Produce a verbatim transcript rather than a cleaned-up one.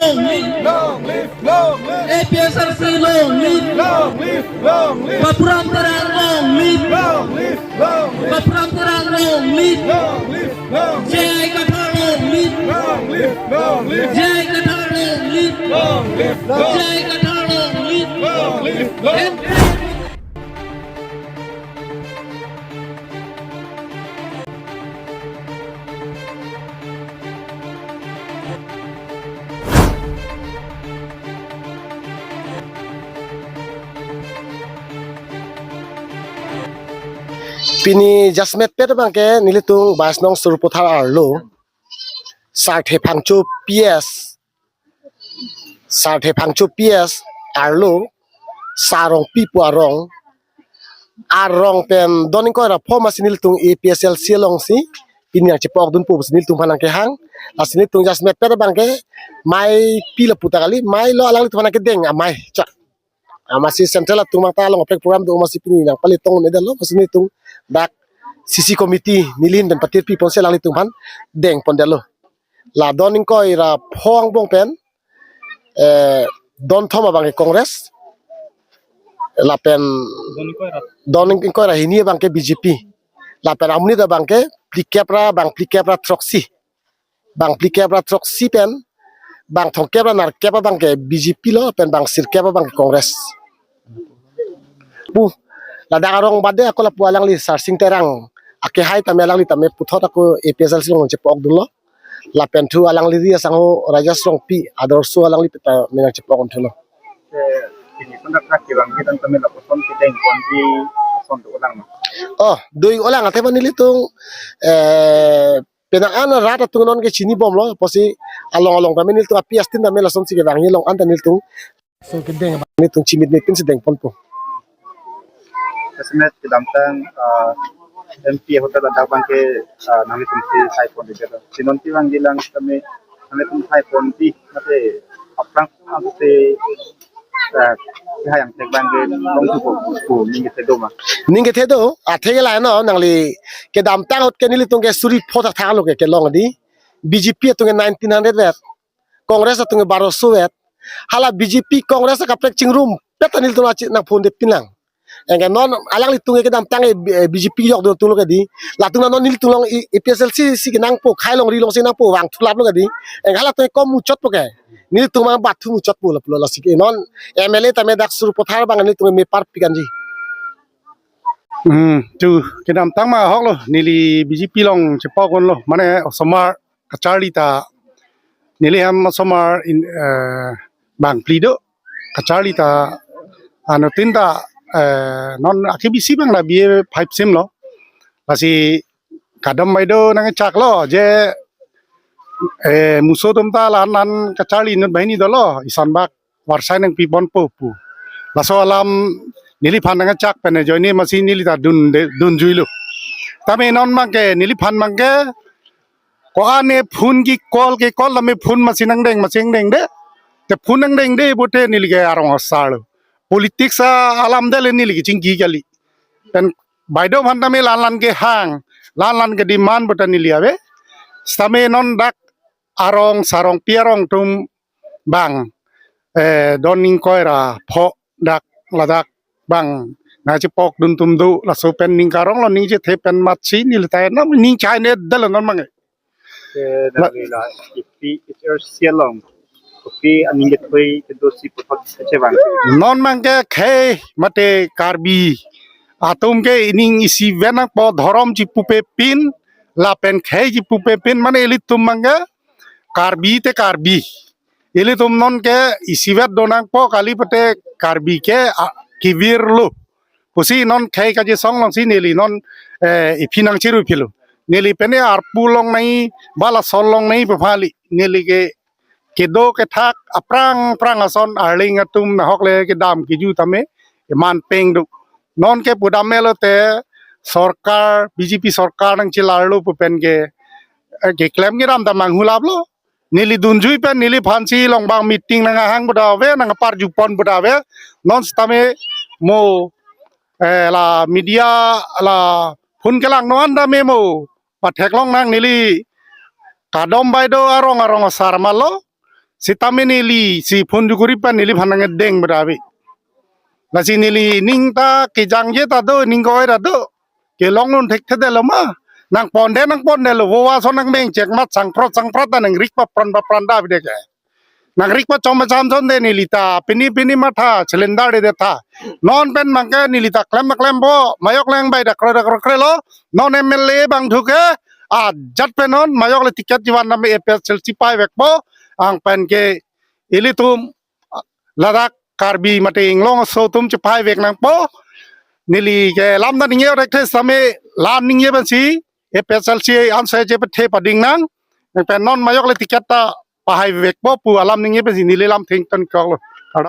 Long live, long live, A P H L C long live. Long live, long live. Bapuram Terang long live. Long live, long live. Bapuram Terang long live. Long live, long live. J I Kathar long live. Long live, long live. J I Kathar long live. Long live, long live. J I Kathar long live. Long live, long live. Pini jasemet pet abangke nelitum bais nong Sarupathar arlo, Sarthe Phangcho P S, Sarthe Phangcho P S arlo, Sarongpi pu arong, arong pen don ingkoi ra pho masi nelitum A P H L C alongsi pini nangchepokdunpo pusi nelitum aphan nangkehang. Lasi nelitum jasemet pet abangke mei pi lapu ta kali, mei lo, alanglitum aphan nangkedeng amei chak. Amatsi central atum abang ta along apek program do masi pini nangpale tong ne dalo, masi nelitum dak C C committee nelihin pen patir pi ponsi alanglitum aphan dengpon dalo. La don ingkoi ra pho angbong pen, eh, don thom abangke Congress, lapen don ingkoi ra hini abangke B J P, lapen amonit abangke phlikep ra, bang phlikep ra throksi, bang phlikep ra throksi pen bang thomkep ra nerkep abangke B J P lo, pen bang sirkep abangke Congress pu. Ladak arong bade ako lapu alangli Sarsing Terang akehai tame, alangli tame puthot ako A P H L C along chepokdunlo. Lapen thu alangli ri asangho Rajesh Rongpi, Adorsho alangli peta me nangchepokdun thulo. Eh, pini pun dak kevang kita tame lapuson kedengponji ason do-olang ma? Oh, do-olang athe ma nelitum, eh, penang an rat atum non ke chinibomlo, pusi along along tame nelitum A P H team tame lasonsi kevangji along an ta nelitum so kedeng, nelitum chimit mipin si dengponpo. Jasemet kedamtang, ah, M P ahut ta ladak abangke, ah, nanglitum si haiponji delo. Si non kevangji lang tame nanglitum haiponji, mate aphrang ansi, ah, kehai angthek abangke longthupo pu ning kethe do ma? Ning kethe do, athe ke la no, nangli kedamtang ahut ke nelitum ke suri pho thakthak lo ke kelong di. B J P atum ke nineteen hundred vet, Congress atum ke baroso vet. Hala B J P Congress akaprek chingrum pet ta nelitum achi nangphonde pinlang. Anke non alanglitum ke kedamtang, eh, B J P jokdun thulo ke di. Latum non nelitum along A P H L C si kenangpo, khei longri alongsi nangpo, vang thulaplo ke di. Anke halatum ke kom muchotpo ke, nelitum abang bathu muchotpo lapulo, lasi ke non M L A tame dak Sarupathar abang nelitum me parpikanji. Hmm, thu kedamtang ma ahok lo, neli B J P along chepokdunlo, mane osomar kacharli ta, neli hem osomar in, eh, bang phli do, kacharli ta, anuttin ta, eh, non akebisi abang la B A five sem lo. Lasi kadom bai do nangchaklo je, eh, muso atum ta la-an la-an kacharli inut banghini dolo, isan bak varsai nangpiponpo pu. Laso alam neliphan nangchak pen ajoine masi neli ta dun de, dunjuilo. Tame non abangke neliphan abangke ko-an ne phone ke call ke call tame phone masi nangdeng masi nangdengde. Te phone nangdengde pute neli ke arong asar lo. Politics alam dele neli ke chingki kali. Pen bai do aphan tame la-an la-an kehang, la-an la-an kedemand pute neli ave. Sitame non dak arong Sarongpi arong atum abang, eh, don ingkoi ra pho dak ladak abang nangchepokdun atum do, laso pen ning karong lo, ning chethe pen matsi neli ta non ning chai ne dal non abang. Ke la- nangli la A P H L C along kopi aning kethui kedo si puthot kechevang? Non abangke khei mate Karbi atum ke ining isivet nangpo, dhorom chipupe pin, lapen khei chipupe pin, mane ilitum abangke Karbi te Karbi. Ilitum non ke isivet do nangpo kali pute Karbi ke, ah, kevir lo pusi non khei kachesong alongsi neli non, eh, iphi nangchiru philo. Neli pene arpu longnai, ba lason longnai pu phali. Neli ke kedo kethak aphrang aphrang ason, arleng atum nahok le kedam keju tame iman peng do. Non ke pudam melo te sorkar, B J P sorkar nangchelarlo pu pen ke, eh, keklem kedam ta manghulaplo. Neli dunjui pen neliphan si along abang meeting nanghang pu ta ave, nangparjupon pu ta ave. Non sitame mo, eh, la media la phone kelang non tame mo patheklong nang, neli kadom bai do arong arong asar ma lo. Sitame neli si phone jukuri pen neliphan nangdeng bra ave. Lasi neli ning ta kejangje ta do, ning koi ta do. Kelong non thekthedetlo ma. Nangpondet nangpondetlo, voa so nangmeng chek mat sangprot sangprot ta nangrik papran papran ta bidek. Nangrik pachom pacham son de neli ta pini pini matha cylinder de tha. Non pen mangke neli ta klem ma klempo, mayok le nangbai dakre dakre krelo. Non M L A bangthu ke ajat pen non mayok le ticket jivan name A P H L C paivekpo. Anpen ke ilitum ladak Karbi mate Inglong aso atum chepaivek nangpo. Neli ke lam ta ningje thekthe sitame lam ningje pensi A P H L C anse chepathe pading nang. Anpen non mayok le ticket ta pahaivekpo pu alam ningje pensi neli lam thengton koklo.